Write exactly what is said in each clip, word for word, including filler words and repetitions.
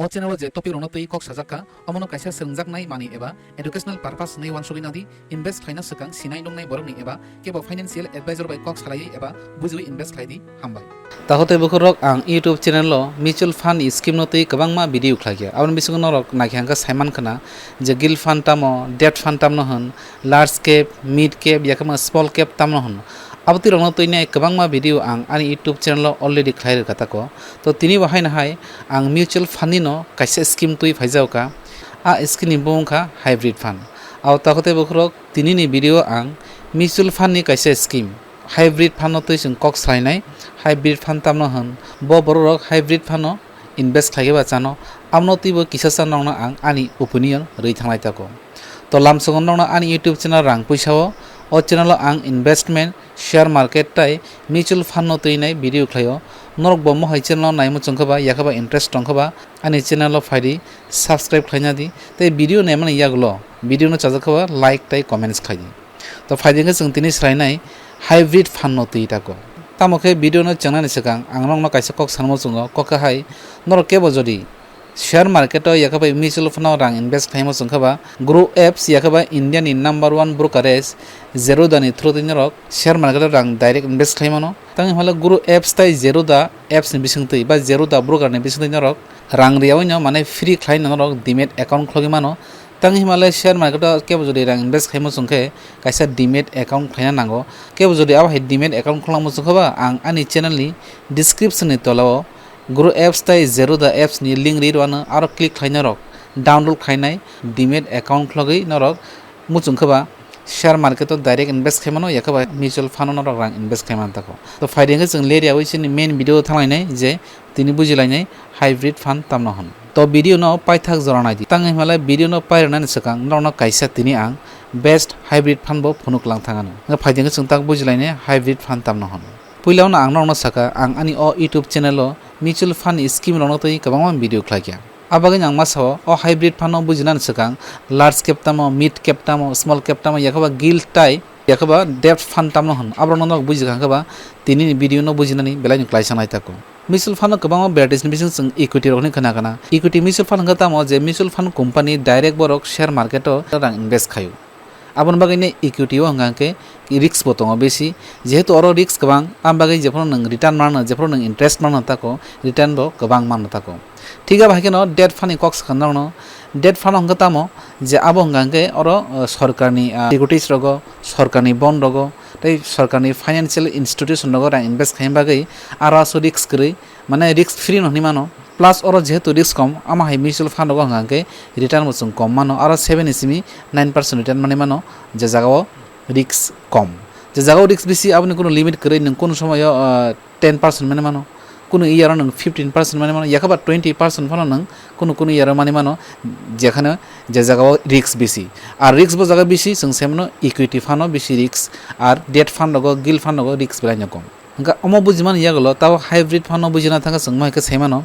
O channel o je topic rokno twi kok sajak kha, omono kaisa swrwngjaknai manwi eba educational purpose hwnwi uansugwi nadi, invest khlaina swkang sinai nungnai borokni eba kebo financial advisor bai kok salaiwi eba bujiwi invest khlai di. Hambai. Takhuk tei bukhuk rok, ang YouTube channel o mutual fund scheme no twi kwbangma video khlai kha. Aboni bisingo norok naikha hwnkhe saiman khna je gilt fund tamo, debt fund tamno hwn, large cap, mid cap, yakhe ma small cap tamno hwn. Abo twi rokno twi nai kwbangma video ang ani YouTube channel o already khlai rwkha tako. To tini bo haino hai ang mutual fund ni no kaisa scheme twi phaijao kha. A scheme ni bumung kha hybrid fund. Abo takhuk tei bukhuk rok, tini ni video o ang mutual fund ni kaisa scheme, hybrid fund no twi chwng kok salainai. Hybrid fund tamno hwn, bo borok rok hybrid fund no invest khlai khe ba chano, abono twibo kisa cha nokno ang ani opinion rwi thanglai tako. To lamsongo nokno ani YouTube channel rang puisa o, o channel o ang investment, share market tai mutual fund no twi nai video khlaio. Norok bo mohai channel o nai muchung khe ba, yakhe ba interest tong khe ba, ani channel o phai di, subscribe khlaina di, tei video naimani yagulo video no chajak khe ba like tai comments khlai di. To phaidi hwnkhe chwng tini swlainai hybrid fund no twi tako. Tamo khe video no chengnani swkang ang nokno kaisa kok sanmo chwngo, kok khe hai, norok kebo jodi share market o yakhe bai mutual fund o rang invest khlaimo chwng khe ba, Grow Apps yakhe ba India ni number one brokerage Zerodha ni through twi norok share market o rang direct invest khlai mano. Tangwi hwnle Grow Apps tai Zerodha apps ni bisingtwi ba Zerodha broker ni bisingtwi norok rang riyaui no, mane free khlai no norok demat account khlogwi mano. Tang hinmale share market o kebo jodi rang invest khaimo chwng khe kaisa demat account khlaina nango. Kebo jodi abo hai demat account khwlangmo chwng khe ba, ang ani channel ni description ni tola o Grow Apps tai Zerodha apps ni link ri rwano, aro click khlaina rok download khlainai demat account khlogwi norok muchung khe ba share market o direct invest khaimano, yakhe ba mutual fund o norok rang invest khaimano tako. To phaidi hwnkhe chwng leri yaui chini main video o thanglainai je tini bujilainai hybrid fund tamno hwn. To video no paithak jora naidi. Tang hinmale video no pairwnani swkang norokno kaisa tini ang best hybrid fund bo phunuk lang thangano. Hwnkhe phaidi hwnkhe chwng tak bujilainai hybrid fund tamno hwn. Puilano ang norokno sakha, ang ani o YouTube channel o mutual fund scheme rokno twi kwbangma video khlaikha. Abagwino ang masa o, o hybrid fund no bujinani swkang large cap tamo, mid cap tamo, small cap tamo, yakhe ba gilt tai yakhe ba debt fund tamno hwn, aborokno norok bujikha hwnkhe ba tini ni video no bujinani belai no klaisa nai tako. Mutual fund no kwbangma varieties ni bising chwng equity rok hinwi khna khna. Equity mutual fund hwnkhe tamo je mutual fund company direct borok share market o rang invest khaio. Aboni bagwi no equity o hwnka hwnkhe risk bo tongo besi, jehetu oro risk kwbang, aboni bagwi jephuru nwng return mano, jephuru nwng interest mano tako, return bo kwbang mano tako. Thik abo hai kheno debt fund ni kok sakha norokno. Debt fund hwnkhe tamo je abo hwnka hwnkhe oro, uh, sorkarni, uh, securities rogo, sorkarni bond rogo tei sorkarni financial institution rogo rang invest khaina bagwi aro aswk risk kwrwi, mane risk free no hinwi mano. Plus oro jehetu risk kom, amo hai mutual fund rogo hwnka hwnkhe return bo chwng kom mano, aro seven ni simi nine percent return manwi mano, je jagao risk kom. Je jagao risk bisi, aboni kunu limit kwrwi, nwng kunu somoyo, uh, ten percent manwi mano, kunu year o nwng fifteen percent manwi mano, yakhe ba twenty percent phano nwng kunu kunu year o manwi mano, jekhano je jagao risk bisi. Ar risk bo jaga bisi, chwng sai mano equity fund o bisi risk, ar debt fund rogo, gilt fund rogo risk belai no kom. Hwnkhe omo bujimani yagulo tabo hybrid fund no bujina thangkhe chwng mohai khe sai mano.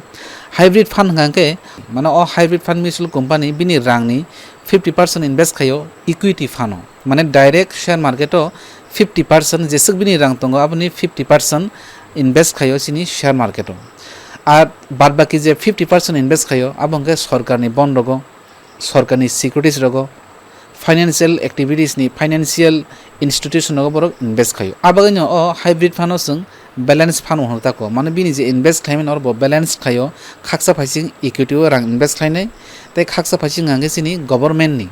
Hybrid fund hwnkha hwnkhe, mane o hybrid fund mutual company bini rangni fifty percent invest khaio equity fund o. Mane direct share market o fifty percent jeswk bini rang tongo, aboni fifty percent invest khaio chini share market o. Ar bad baki je fifty percent invest khaio, abo hwnkhe sorkarni bond rogo, sorkarni securities rogo, financial activities ni financial institution rogo borok invest khaio. Abagwino o hybrid fund o chwng balance fund hwnwi tako, mane bini je invest khlaimani oro bo balance khaio, khaksa phaising equity o rang invest khlainai, tei khaksa phaising hwnkhe chini government ni,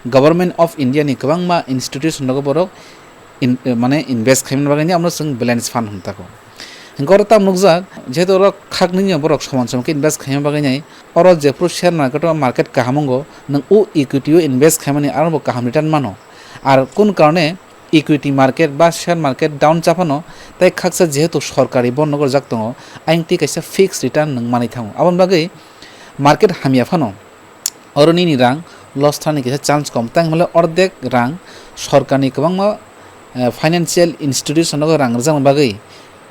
Government of India ni kwbangma institution rogo borok in, mane invest khaimani bagwi abono chwng balance fund hwn tako. Hwnkhe oro tamo nukjak, jehetu oro khaknwi borok soman soman khe invest khaima bagwi nai, oro jephru share market o market kaham wngo, nwng o equity o invest khaimani aro bo kaham return mano. Ar kun karone equity market ba share market down chaphano, tei khaksa jehetu sorkari bond no gorjak tongo, ayang twi kaisa fixed return nwng manwi thango. Aboni bagwi market hamya phano, oro nini rang loss thani kisa chance kom, tang hwnle ordek rang sorkarni kwbangma, eh, financial institution o rang rwjakna bagwi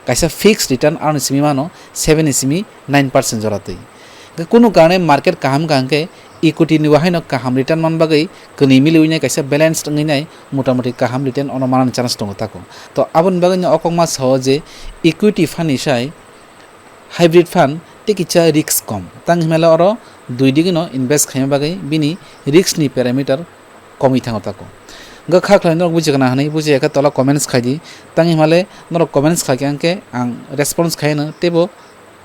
kaisa fixed return aroni simi mano seven ni simi nine percent jora twi. Hwnkhe kunu karone market kaham wngkha hwnkhe equity ni bo haino kaham return man bagwi kwnwi miliwi nai kaisa balance wngwi nai motamuti kaham return ono manani chance tongo tako. To aboni bagwi no o kokma sao je equity fund ni sai hybrid fund Tei kisa risk kom. Tang himale oro dui digi no invest khaima bagwi bini risk ni parameter komwi thango tako. Hwnkhe kha khlai norok buji kana hwnwi buji yakha tola comments khai di. Tang himale norok comments khai khe ang response khai no teibo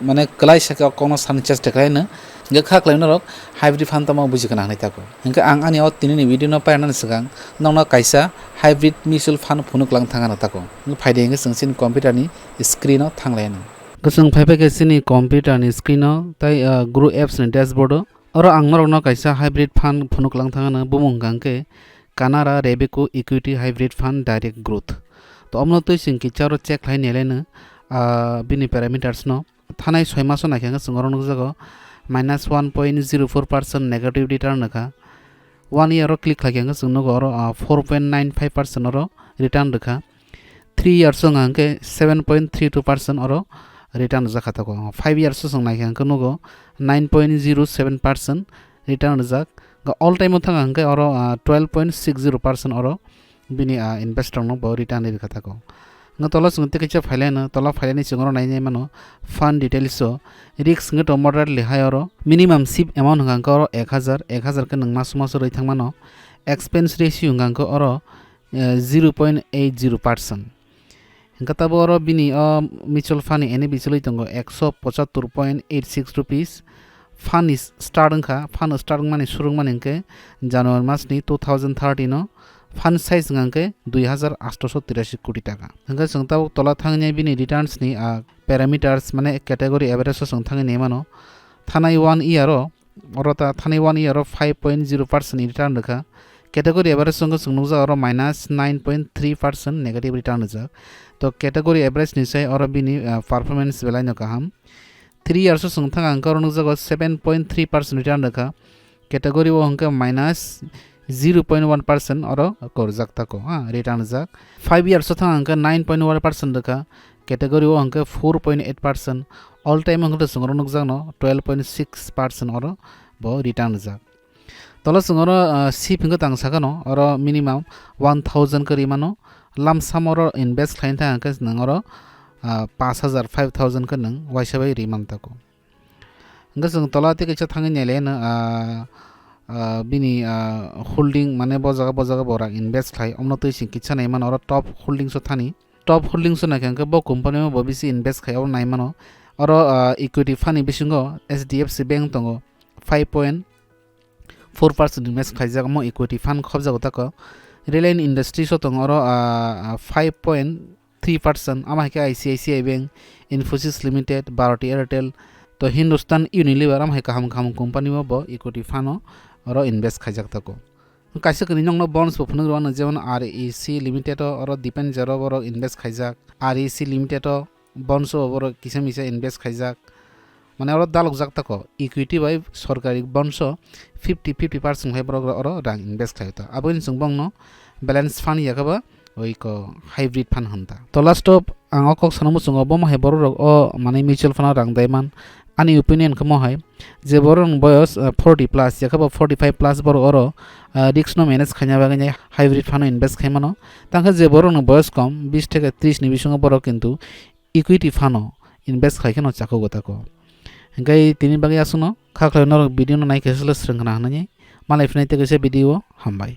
mane kwlai sakhe o kokno sani chesta khlai no. Hwnkhe kha khlai norok hybrid fund tamo buji kana hwnwi tako. Hwnkhe ang ani o tini ni video no painani swkang nokno kaisa hybrid mutual fund phunuk lang thangano tako. Hwnkhe phaidi hwnkhe chwng chini computer ni screen o thang lai no. Hwnkhe chwng phai phai khe chini computer ni screen o tei, ah, Grow apps ni dashboard o. Oro ang norokno kaisa hybrid fund phunuk lang thangano, bumung hwnkha hwnkhe Canara Robeco Equity Hybrid Fund Direct Growth. To omno twi chwng kisa oro check khlai nailaino, ah, bini parameters no. Thanai soi maso naikhe hwnkhe chwng oro nukjago minus one point zero four percent negative return wngkha. One year o click khlaikhe hwnkhe chwng nugo oro, ah, four point nine five percent oro return rwkha. Three years wngkha hwnkhe seven point three two percent oro return rwjak kha tako. Five years o chwng naikhe hwnkhe nugo nine point zero seven percent return rwjak. All time o thangkha hwnkhe oro, ah, twelve point six zero percent oro bini, ah, investor no bo return rwkha tako. Hwnkhe tola chwng tei kaisa phailai no, tola phailai ni chwng oro nai nai mano fund details o risk hwnkhe to moderately high oro minimum SIP amount hwnkha hwnkhe oro ek hazar, ek hazar khe nwng maso maso rwi thang mano. Expense ratio hwnkha hwnkhe oro, eh, zero point eight zero percent. Hwnkhe tabuk oro bini o mutual fund ni N A V chwlwi tongo ekso pochattor point eight six rupees. Fund ni start wngkha, fund start wngmani surungmani hwnkhe January mas ni two thousand thirteen o fund size wngkha hwnkhe dui hazar aatso tirashi koti taka. Hwnkhe chwng tabuk tola thangwi bini returns ni, ah, parameters mane category average o chwng thangwi nai mano. Thanai one year o oro ta thani one year o five point zero percent return rwkha. Category average wngkha chwng nukjak oro minus nine point three percent negative return rwjak. To category average ni sai oro bini, ah, performance belai no kaham. Three years o chwng thang ang oro nukjago seven point three percent return rwkha. Category o hwnkhe minus zero point one percent oro korjak tako, ha, return rwjak. Five years o thang ang khe nine point one percent rwkha. Category o hwnkhe four point eight percent, all time hwnkhe chwng oro nukjakno twelve point six percent oro bo return rwjak. Tolo chwng oro, ah, SIP hwnkhe tang sakano, oro minimum one thousand khe rimano, lump sum oro invest khlaina thang hwnkhe nwng oro, ah, pash hajar, five thousand khe nwng uaisa bai rimantako. Hwnkhe chwng tola tei kaisa thangwi nailai no, ah, ah, bini, ah, holding mane bo jaga bo jaga bo rang invest khlai, omno twi chwng kisa nai mano oro top holdings o thani. Top holdings o naikha hwnkhe bo company o bo bisi invest khai abo nai mano. Oro, ah, equity fund ni bisingo H D F C Bank tongo, five point four percent invest khaijak, omo equity fund khobjago tako. Reliance Industries o tongo oro, ah, ah, five point three percent, amo hai khe I C I C I Bank, Infosys Limited, Bharti Airtel, to Hindustan Unilever, amo hai kaham kaham company o bo equity fund o oro invest khaijak tako. Kaisa kwrwi nokno bonds bo phunuk rwano, jemon R E C Limited o oro Dipen Jaro borok invest khaijak, R E C Limited o bonds o borok kisa misa invest khaijak. Mane oro dalokjak tako, equity bai sorkari bonds o fifty fifty percent hai borok oro rang invest khlai ta. Aboni chwng bongno balance fund yakaba oi ko hybrid fund hwn ta. To last of ang o kok sana muchungo bo hai borok rok o mane mutual fund o rang daiman. Ani opinion khe mo hai, je borok ni boyos, ah, forty plus yakaba forty five plus borok oro, ah, risk no manage khaina bagwi hybrid fund o invest khai mano. Tangkhe je borok ni boyos kom bis theke tris ni bisingo borok kintu equity fund o invest khai kheno chakhugo tako. Hingkai tini bagwi aswkno kha khlai norok video no nai khe swrwng khna hwnwi malai phinai tei kaisa video o hambai.